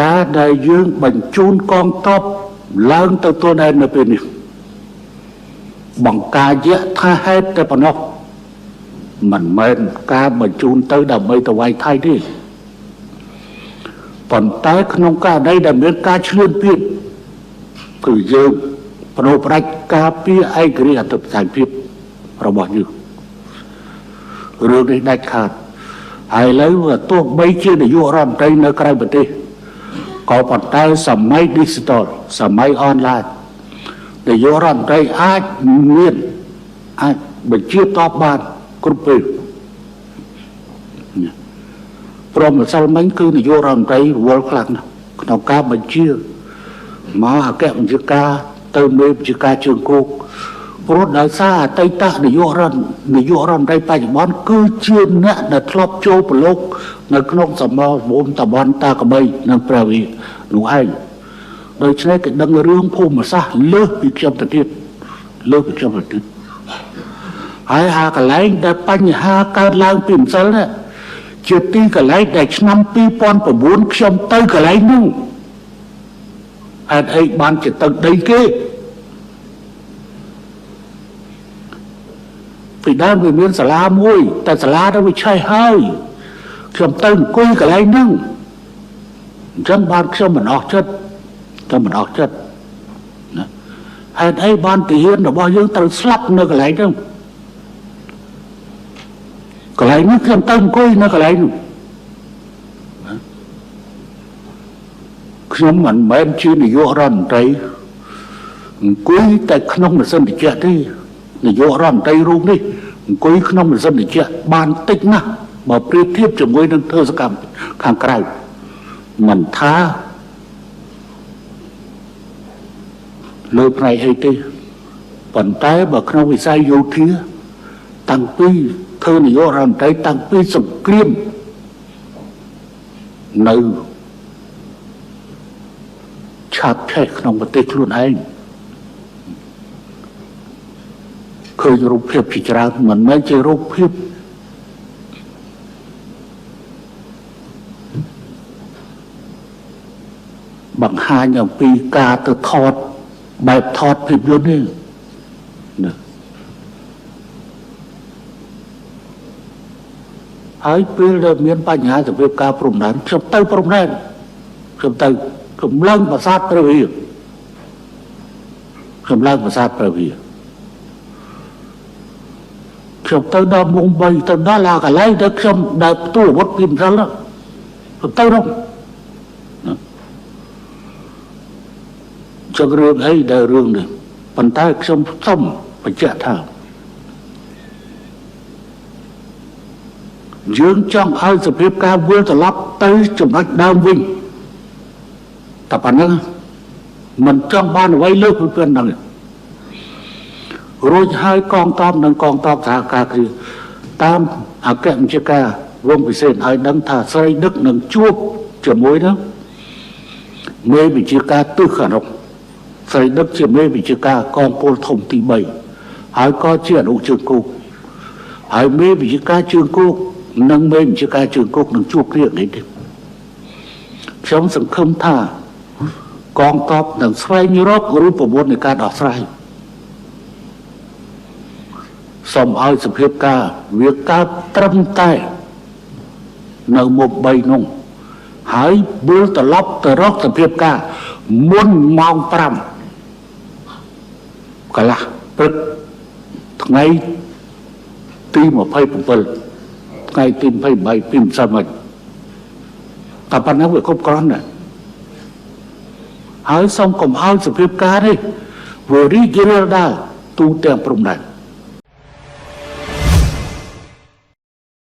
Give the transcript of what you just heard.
ការដែលយើងបញ្ជូនកងទ័ពឡើងទៅទួលដែននៅពេលនេះបង្ការយថាហេតុតែប៉ុណ្ណោះមិនមែនការបញ្ជូនទៅដើម្បីទៅវាយថៃទេប៉ុន្តែក្នុងករណីដែលមានការឈ្លានពានគឺយើងប្ដូរផ្ដាច់ការពារឯករាជ្យអធិបតេយ្យភាពរបស់យើងរឿងនេះដាច់ខាតហើយឥឡូវទោះបីជានាយករដ្ឋមន្ត្រីនៅក្រៅប្រទេសក៏ប៉ុន្តែសម័យ digital សម័យអនឡាញនាយករដ្ឋមន្ត្រីអាចមានអាចបញ្ជាតបបានគ្រប់ពេលព្រមម្សិលមិញគឺនាយករដ្ឋមន្ត្រីរវល់ខ្លាំងណាស់ក្នុងការបញ្ជាមកអគ្គបញ្ជាការទៅមេបញ្ជាការជើងគោកព្រោះដោយសារអតីតនាយករដ្ឋមន្ត្រីបច្ចុប្បន្នគឺជាអ្នកដែលធ្លាប់ចូលប្រឡូកនៅក្នុងសមរភូមិតំបន់តាក្បីនិងព្រះវិហារនោះឯងដូច្នេះគេដឹងរឿងភូមិសាស្ត្រលើសពីខ្ញុំទៅទៀតលើសពីខ្ញុំទៅទៀតហើយអាកន្លែងដែលបញ្ហាកើតឡើងពីម្សិលនេះជាទីកន្លែងដែលឆ្នាំ2009ខ្ញុំទៅកន្លែងនោះហេតុអីបានជាទៅដីគេពីដើមវាមានសាលាមួយតែសាលាទៅវាឆេះហើយខ្ញុំទៅអង្គុយកន្លែងហ្នឹងអញ្ចឹងបានខ្ញុំមិនអស់ចិត្តខ្ញុំមិនអស់ចិត្តណាហេតុអីបានទាហានរបស់យើងត្រូវស្លាប់នៅកន្លែងហ្នឹងកន្លែងនេះខ្ញុំទៅអង្គុយនៅកន្លែងនោះខ្ញុំមិនមែនជានាយករដ្ឋមន្ត្រីអង្គុយតែក្នុងម៉ាស៊ីនត្រជាក់ទេនាយករដ្ឋមន្ត្រីរូបនេះអង្គុយក្នុងម៉ាស៊ីនត្រជាក់បានតិចណាស់បើប្រៀបធៀបជាមួយនឹងធ្វើសកម្មខាងក្រៅមិនថាលើផ្នែកអីទេប៉ុន្តែបើក្នុងវិស័យយោធាតាំងពីធ្វើនាយករដ្ឋមន្ត្រីតាំងពីសង្គ្រាមនៅឆាបឆេះក្នុងប្រទេសខ្លួនឯងឃើញរូបភាពជាច្រើនមិនមែនជារូបភាពបង្ហាញអំពីការទៅថតបែបថតភាពយន្តនេះណាហើយពេលដែលមានបញ្ហាសភាពការព្រំដែនខ្ញុំទៅព្រំដែនខ្ញុំទៅកម្លាំងប្រាសាទព្រះវិហារខ្ញុំឡើងប្រាសាទព្រះវិហារខ្ញុំទៅដល់មុំ3ទៅដល់អាកន្លែងដែលខ្ញុំដែលផ្ទុះអាវុធពីម្សិលខ្ញុំទៅនោះចឹងរឿងអីដែលរឿងនេះប៉ុន្តែខ្ញុំសូមបញ្ជាក់ថាយើងចង់ឲ្យសភាពការវិលត្រឡប់ទៅចំណុចដើមវិញតែប៉ុណ្្នឹងមិនចង់បានអ្វីលើសពីប៉ុណ្្នឹងរួចហើយកងទ័ពនិងកងទ័ពសហការគ្នាតាមអគ្គបញ្ជាការវងពិសេសឲ្យដឹងថាស្រីដឹកនឹងជួបជាមួយនឹងមេបញ្ជាការទិសខាងនោះស្រីដឹកជាមេបញ្ជាការកងពលធំទី3ហើយក៏ជាអនុជើងគោកហើយមេបញ្ជាការជើងគោកនិងមេបញ្ជាការជើងគោកនឹងជួបគ្នានេះទេខ្ញុំសង្ឃឹមថាកងទ័ពនឹងស្វែងរករូបមន្តនៃការដោះស្រាយសូមឲ្យសភាពការវាកើតត្រឹមតែនៅមុខ3នោះហើយវិលត្រឡប់ទៅរកសភាពការមុនម៉ោង5កន្លះព្រឹកថ្ងៃទី27ថ្ងៃទី28ពីម្សិលមិញតែប៉ុណ្ណឹងវាគ្រប់គ្រាន់ណាស់ហើយសូមកុំឲ្យសភាពការនេះវារីករាលដាលទូទាំងព្រំដែន